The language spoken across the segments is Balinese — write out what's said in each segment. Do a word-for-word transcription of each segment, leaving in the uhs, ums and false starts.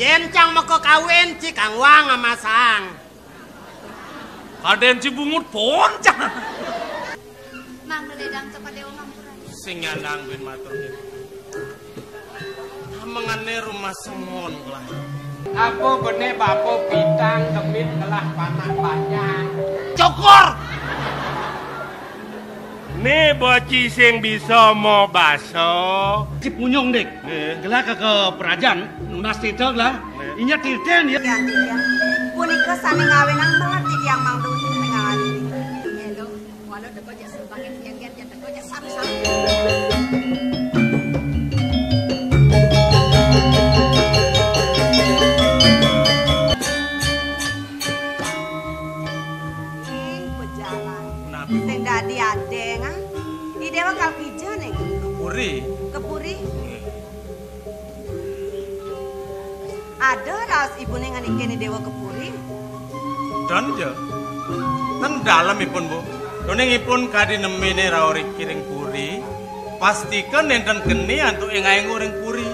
Yén cang maka kawin, ci kang wang amasang. Kadén ci bungut pon cang. Mangda ledang ka Padewa ngampura. Sing nyandang bin matur. Amengané rumah sengon lah. Apa bené bapa pitang demit ngelah panak panjang. Cukur. Né boci sing bisa mabasa. Ci punyung, Dik. Nggih. Gelah ka, ka perajan, nunas tita gelah. Nggih. Inya titen ya. Iya, iya. Punika sané ngawinang melet titiang Mang Doni ning ngalih. Iya, lho. Walau teka jak sebagian, gen-gen jak teka jak sami-sami. Ih, bejalan. Napi? Sing dadi adéng, ah. I Déwa kal kija ning? Ka puri. Ka puri? Nggih. Ada raos ibuné ngenikin I Déwa ka puri? Ten ja. Ten dalemipun, Bu. Duning ipun kadi neminé rauh riki ring puri, pastika nénten keni antuk ing aénggu ring puri.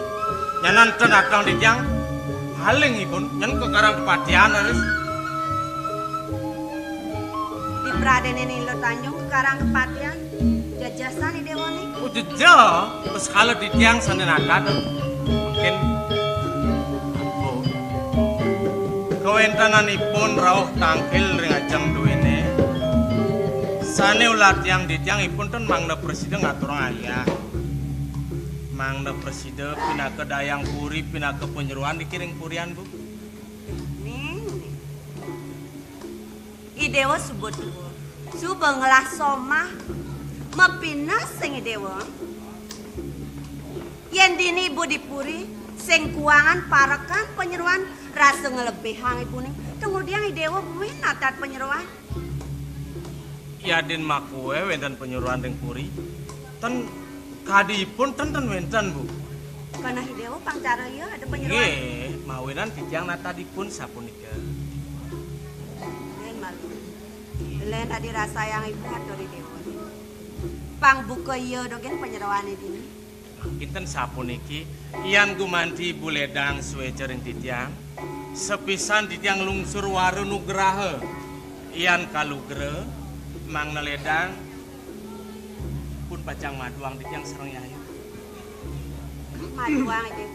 Nyanan ten atang titiang, paling ipun, nyen ka Karang Kepatihan, raris. Dipradénin Ila Tanjung ka Karang Kepatihan, jejesan I Déwa niki. Oh, jeje, wis kala titiang sané natad. Mungkin, Bu, kawéntenanipun rauh tangkil ring ajeng duéné. Sané ulah tiang titiang ipun ten mangda prasida ngaturang ayah. Mangda prasida pinaka dayang puri, pinaka panyeroan niki ring purian, Bu. Ning, ning. I Déwa suba tua, suba ngelah somah, mapineh sing I Déwa. Yén dini ibu di puri, sing kuangan parekan panyeroan, rasa nglebihang ibuné. Kemudian I Déwa buin natad panyeroan. Yadin makué wénten panyeroan ring puri. Ten kadi ipun ten, ten wénten, Bu. Kanah I Déwa pang cara ia ada panyeroan. Nggih, mawinan titiang natad ipun sapunika. Yén malu. Lén adi rasayang ibu atur I Déwa. Pang buka ia dogén panyeroané dini. Kinten sapuniki, yan gumanti ibu ledang suéca ring titiang, sapisan titiang lungsur wara nugraha. Yan kalugra, mangda ledang, pun pacang maduang titiang sareng Yayu. Maduang aja.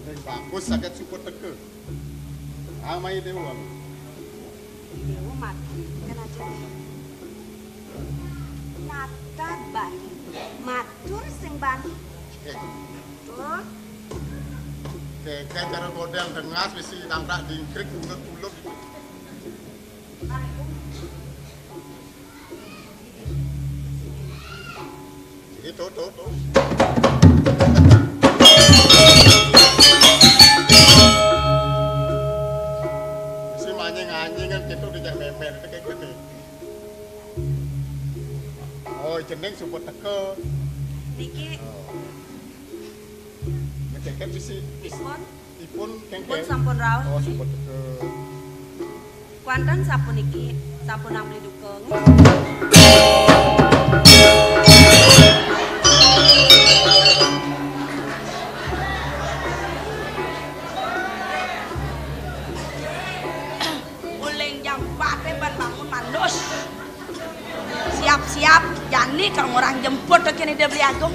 Ning bagus saged suba teka. Amai Déwa. Déwa mati, kan aja. Nata bani. Matur sing bani. Eh. Tuh. Kayak cara model dengas, mesti nangkrak dingkrik, ulet-ulet. Iki, tuh, tuh, tuh. Si manying-anying kan gitu, dijak memer, itu kayak gitu. Oh, jeneng suba teka. Niki. Oh. Ngeceket bisi. Ipun. Ipun kengken. Ipun sampun rauh. Oh, sampun teka. Kuanten sapuniki, sampun nambeli duka. Uling jam empat ban bangun mandus. Siap-siap, jani kang orang jemput kéné Déwa Beli Agung.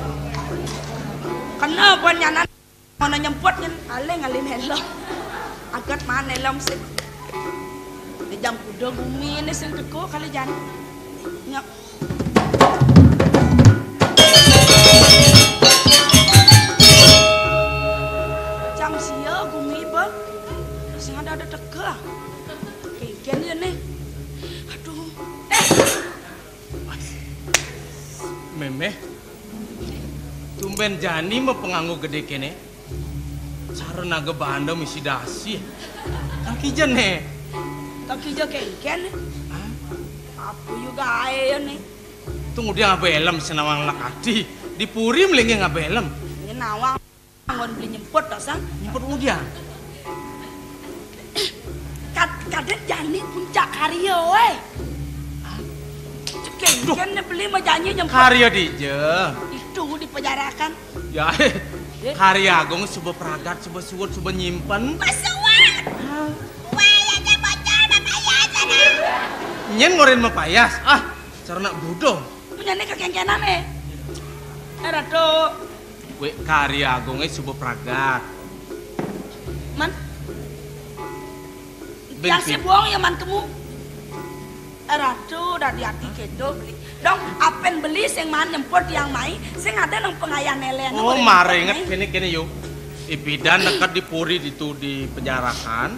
Kena pun nyanan. Mana nyemput nyen, alé ngalih nélém. Agat mana nélém sih. Di jam kuda gumi ini sing teko kali jan. Nyap. Jam sia gumi ba. Sing ada-ada teka. Kengken ya nih. Aduh. Eh. Méméh. Tumbén jani mapanganggo gedé kéné. Cara naga banda misi dasi. Kang Kija né. Kang Kija kengken. Hah? Apa juga ae ya nih. Tung udah ngabelem senawang lakati. Di puri melingge ngabelem. Ini nawang. Anggon beli nyemput, to, Sang? Nyemput ngudiang? Kad-, kadén jani puncak karya, wéh. Hah? Duh. Kengken beli mah jani nyemput. Karya dija. Itu. Di pejarakan. Ya, eh, Kari Agung suba pragat, suba suud, suba nyimpen. Pesuud. Wah, ya, bocor, Bapak, ya, sana. Nyen ngorin mapayas. Ah, cerna budo. Punyane kekengkenan, eh. Eh, Ratu. Wek Kari Agung, eh, suba pragat. Man. Yang sing buong ya man kemu. Eh, Ratu, dadi ati kedo beli. Dong, apen beli sing man nyempur tiang mai, sing ada nang pengayah neleng. Oh, mare inget kene-kene yo. Ipidan neked di puri ditu di pejarakan.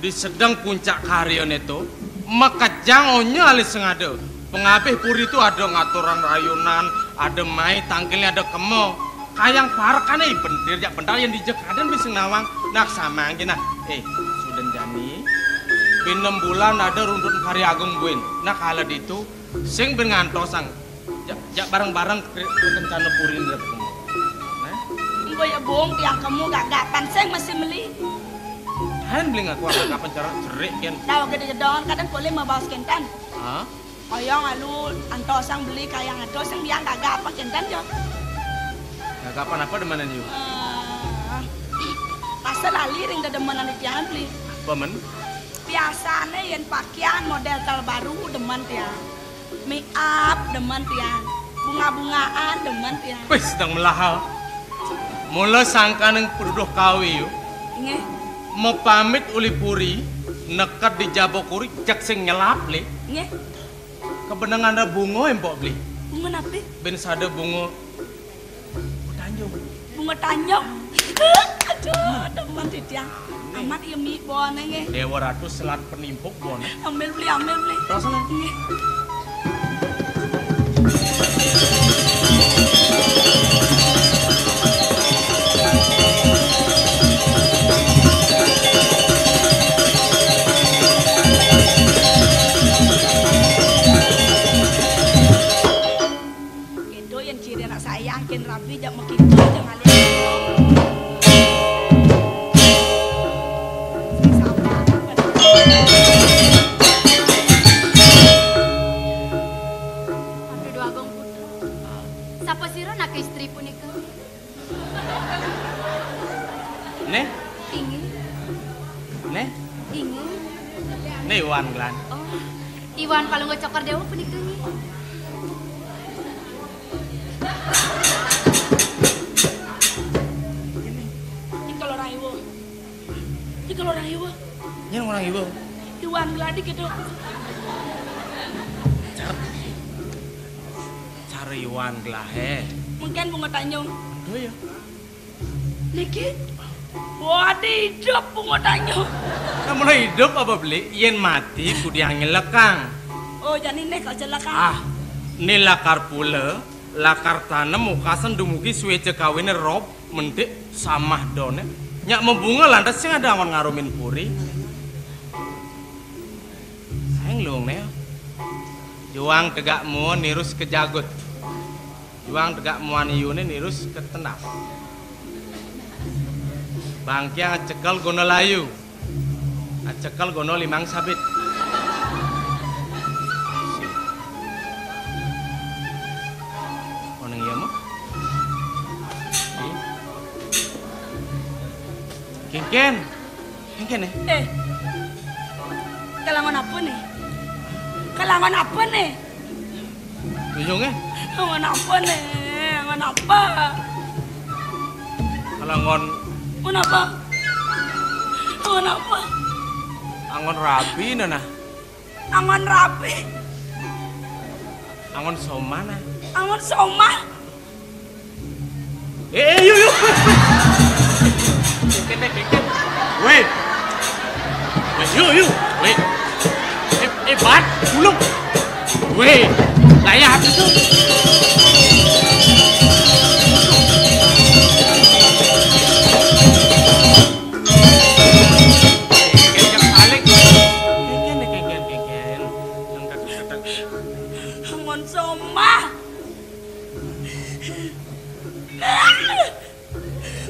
Di sedeng puncak karyane to, makejang onya alis sing ada. Pengabih puri tu ada ngaturang rayunan, ada mai tangkilne ada kemo. Kayang parekane bentir jak bentar yang dijek aden bisa nawang. Nak sama aja nah. Eh, suden jani. Pinem bulan ada runtut Kari Agung buin. Nah, kala ditu sing ben ngantosang. Jak, jak bareng-bareng ke, ke kencana puri ndak ketemu. Nah? Engko ya bung tiang kemu gagapan sing mesti meli. Kan beli ngaku gagapan cara cerik kan. Tahu gede gedongan kadang boleh mau baos kentan. Hah? Oyong alu antosang beli kayang atos sing tiang gagapan kentan yo. Gagapan apa demenan yu? Eh, pasal lali ring dedemenan di tiang beli. Apa men? Biasane yen pakaian model terbaru demen tiang. Make up demen tiang. Bunga-bungaan demen tiang. Wis sedang melahal. Mula sangkaning pruduh kawi yu. Nggih. Mepamit uli puri neked di jaba kuri cek sing nyelap le. Nggih. Kebenengan ada bunga empok beli. Bunga napi? Ben sada bunga Tanjung. Bunga Tanjung. Aduh, demen titiang. Amat ya mi bone nggih. Dewa Ratu selat penimpuk bone. Ambil beli, ambil beli. Rasanya. Nggih. Kendo yen ciri anak sayang ken rabi jak mekinto aja ngalih. Aduh, Dwagung Putra. Sapa sira nak istri punika? Nih? Inggih. Nih? Inggih. Nih Iwan Glan. Oh, Iwan Palungguh Cokor Dewa punika nggih. Iki lho Rang Iwa. Iki lho Rang Iwa. Nyén ora Iwa. Iwan Gladi gitu. Car-, cara Iwan Glahe. Mungkin Bunga Tanjung. Aduh ya. Niki. Wah, di hidup Bunga Tanjung. Kamu hidup apa beli? Yen mati kudu nyelekang. Oh, jani nek kok celekang. Ah, ni lakar pula, lakar tanem mukasen dumugi suweca kawine rob, mendik samah done. Nyak mebunga lantas sing ada angon ngarumin puri. Aeng luung ne. Juang tegak muon nirus kejagut. Juang tegak muan iyune nirus ketendas. Bangkiang cekel gono layu. Acekel gono limang sabit. Oneng iya mo? Kengken. Kengken eh? Eh. Kalangan apa nih? Kalangan apa nih? Bingung eh? Kalangan apa nih? Kalangan apa? Kalangan. Kalangan apa? Kalangan apa? Angon rabi nana. Angon rabi. Angon somana. Angon somah. Eh, eh, yuk, yuk. Kengken deh, kengken. Weh. Weh, yuk, yuk. Weh. Eh, eh, bat, gulung. Weh, gaya habis tuh. Kengken yang paling. Kengken deh, kengken, kengken. Yang tak, tak, tak. Angon somah.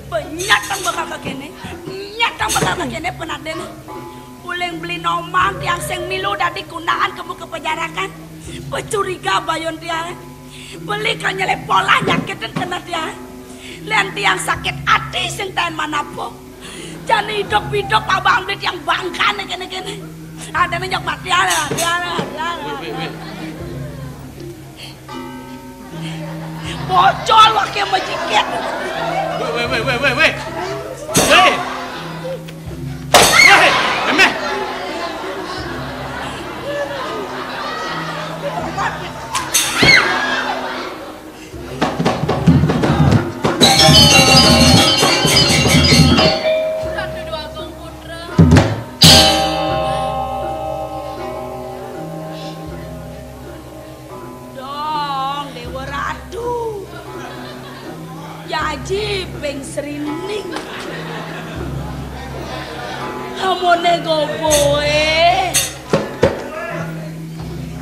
Penyatang bakal kekene, nyatang bakal kekene penaden. Uling beli nomang tiang sing milu dadi kunaan kemu kepejarakan. Pecuriga bayun tiang. Beli kok nyelip pola nyakitin kena tiang. Len tiang sakit ati sing taén manapa. Jani idup-idup abang beli tiang bangkane kene-kene. Adane njok mati, ale, mati, ale, mati, ale. Weh, weh, weh. Bocol wake majikit. Weh, weh, weh, weh, weh, weh. Weh. Weh, emeh. Ratu Dwagung Putra. Dong, Dewa Ratu. Jaji ping srining. Amone goboe.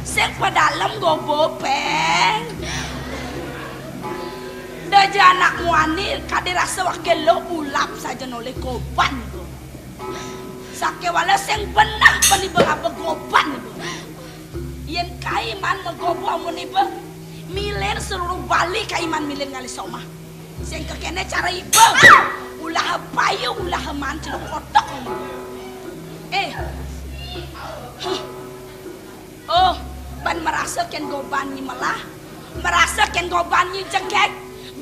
Sing padalem gobo, Peng. Daja anak muani kadi rasa wake lo ulap saja nolih goban. Sakewala sing benah peniba ngaba goban. Yen kaiman magobo amun iba, milir seluruh Bali kaiman milir ngalih somah. Sing kekene cara iba. Ulah payu, ulah man celuk kotok. Eh. Huh. Oh, ban merasa ken goban nyi melah. Merasa ken goban nyi jengkek.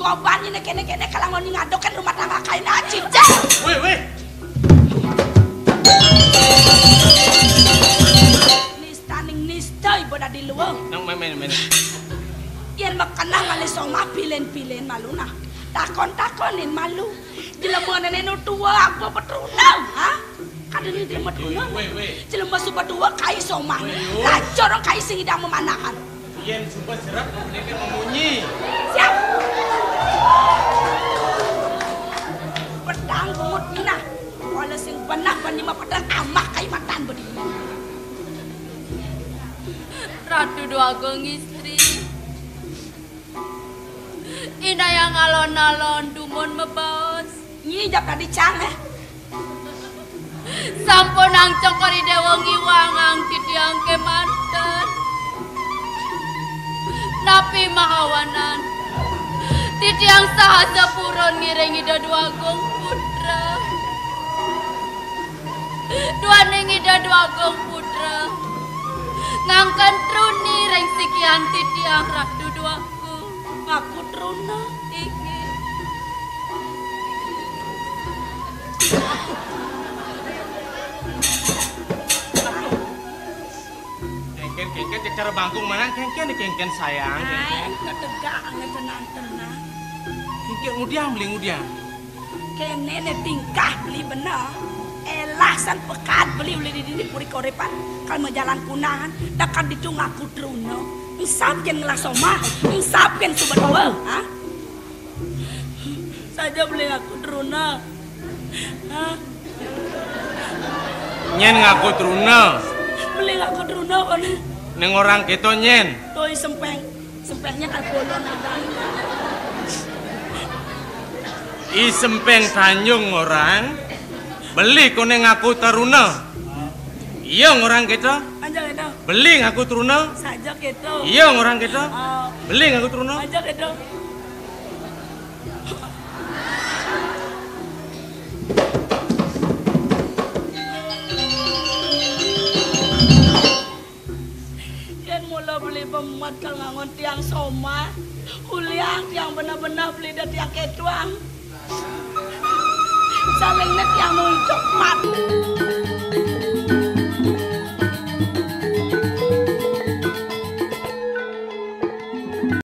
Goban nyi kene-kene kalangon nyi ngadoken rumah tangga kaina cicing. Weh, weh. Nista ning nista iba dadi luwung. Nang main, main, main. Yen makenah ngalih somah pilen-pilen malu nah. Takon-takonin malu. Jelema nene nu tua apa petruna, ha? Kada ni jelema truna. Weh, weh. Jelema suba tua kai somah. Weh, yo. Lacur kai sing idang memanahan. Yen suba serep niki memunyi. Siap. Pedang bungut nah. Wala sing benah ban lima pedang amah kai matan bedi. Ratu Dwagung Istri. Inayang alon-alon dumun mabaos. Nyi jap dadi cang, eh. Sampunang cengkeri dewa ngiwangang titiang kemanten. Napi mahawanan? Titiang saha sepurun ngiring Ida Dwagung Putra. Duaning Ida Dwagung Putra. Ngangken truni ring sikian titiang Ratu Dwagung. Ngaku truna. Inggih. Kengken, kengken, cek cara bangkung mana? Kengken, kengken sayang. Ay, ketegak, ngetenang-tenang. Kengken ngudiang, beli ngudiang. Kene ne tingkah beli bener. Elah san pekat beli ulih di dini puri korepan. Kal majalan kunahan, dakar ditu ngaku truna. Ensap ken ngelah somah, ensap ken suba dua, ha? Saja beli ngaku truna. Ha? Nyen ngaku truna. Beli ngaku truna kone. Ning orang keto nyen. Toi sempeng. Sempengnya kal bolon abang. I Sempeng Tanjung orang, beli kone ngaku taruna. Iya orang kita. Aja kita. Beli ngaku taruna. Saja kita. Iya orang kita. Ah. Beli ngaku taruna. Aja kita. Yen mula beli pemet kal ngangon tiang somah, uliang tiang benah-benah beli da tiang ketuang. Saling ne tiang nunjuk mat.